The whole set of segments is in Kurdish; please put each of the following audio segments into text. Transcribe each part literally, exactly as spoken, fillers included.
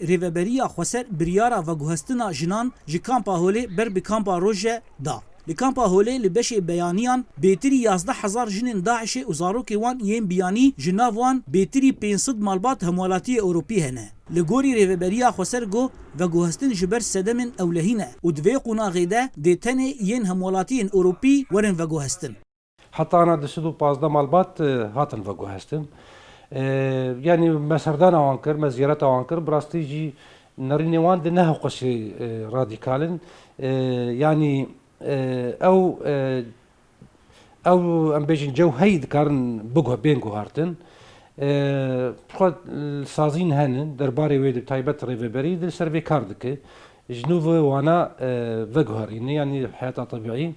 Rêveberiya Xweser biryara veguhestina jinan ji Kampa Holê ber bi Kampa Roje da. Li Kampa Holê li beşê beyaniyan bêtirî yazdeh hezar jinên DAIŞê û zarokê wan yên biyanî, ji nav wan bêtirî pênc sed malbat hemwelatiyê Ewropî hene. Li gorî Rêveberiya Xweser got, veguhestin ji ber sedemên ewlehî ne û di vê qonaxê de dê tenê yên hemwelatiyên Ewropî werin veguhestin. Heta ana du sed û pazdeh malbat, e, hatin veguhestin. E, yanî me serdana wan kir, me ziyareta wan kir, bi rastî jî nerînê wan di ne hewqesî, e, radîkal in. E, yanî, e, ew, e, ew, em bêjin cewheyî dikarin biguh-, bên guhartin. E, xwe sazîn henin, derbarê wê de bi taybet rêveberî di ser vê kar dike. Ji nû ve wana, e, veguherîne, yanî heyata tebîî.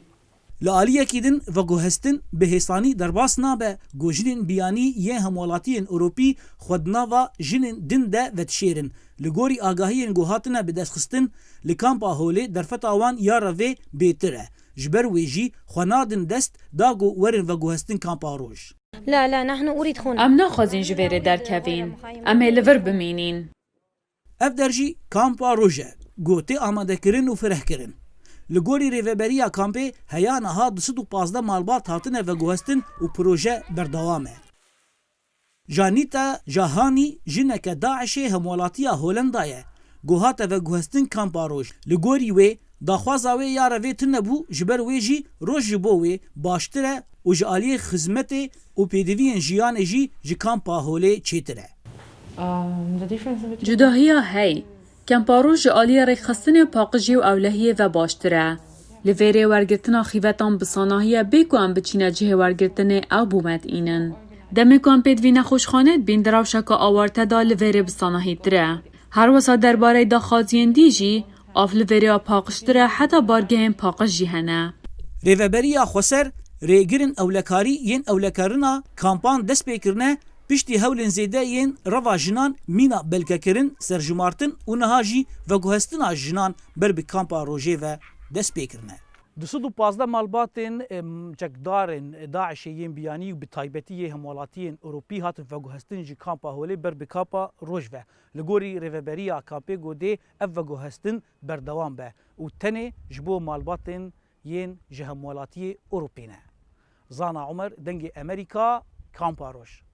Li aliyekî din veguhestin bi hêsanî derbas nabe ku jinên biyanî yên hemwelatiyên Ewropî xwe di nava jinên din de vedişêrin. Li gorî agahiyên ku hatine bidestxistin, li Kampa Holê derfeta wan ya revê bêtir e. Ji ber wê jî xwe nadin dest da ku werin veguhestin Kampa Roj. لا، لا، نحن أريد هنا. Em naxwazin ji vê rê derkevin. Em ê li vir bimînin. Ev der jî Kampa Roj e, ku tê amadekirin û firehkirin. Li gorî rêveberiya kampê heya niha du sed û pazdeh malbat hatine veguhestin û proje berdewam e. Janita Jahanî jineke DAIŞê hemwelatiya Holenda ye, ku hate veguhestin Kampa Roj. Li gorî wê, daxwaza wê ya revê tune bû, ji ber wê jî roj ji bo wê baştir e û ji aliyê xizmetê û pêdiviyên jiyanê jî ji Kampa Holê çêtir e. Cudahiya hey, Kempa Roj ji aliyê rêkxistinê paqijî û ewlehiyê ve baştir e. Li vêrê wergirtina xîvetan bi sanahiye bê ku em biçîne cihê wergirtinê ew bûmet înin. Demê ku em pêdivî nexweşxanê dibîn di rewşeke awarte de li vêrê bi sanahîtir e. Her wisa derbareyê daxwaziyên dî jî, av li vêrê ya paqijtir e, heta bargehên paqij jî hene. Rêveberiya Xweser rêgirên ewlekarî yên ewlekarina kampan dest pê kirine, piştî hewlên zêde yên reva jinan mîna belkekirin, serjimartin û niha jî veguhestina jinan ber bi Kampa Rojê ve dest pê kirine. Du sed û pazdeh malbatên, em, çekdarên DAIŞê yên biyanî û bi taybetî yê hemwelatiyên Ewropî hatin veguhestin ji Kampa Holê ber bi Kampa Roj ve. Li gorî rêveberiya kampê got dê ev veguhestin berdewam be û tenê ji bo malbatên yên ji hemwelatiyê Ewropî ne. Zana Omer, Dengê Emerîka, Kampa Roj.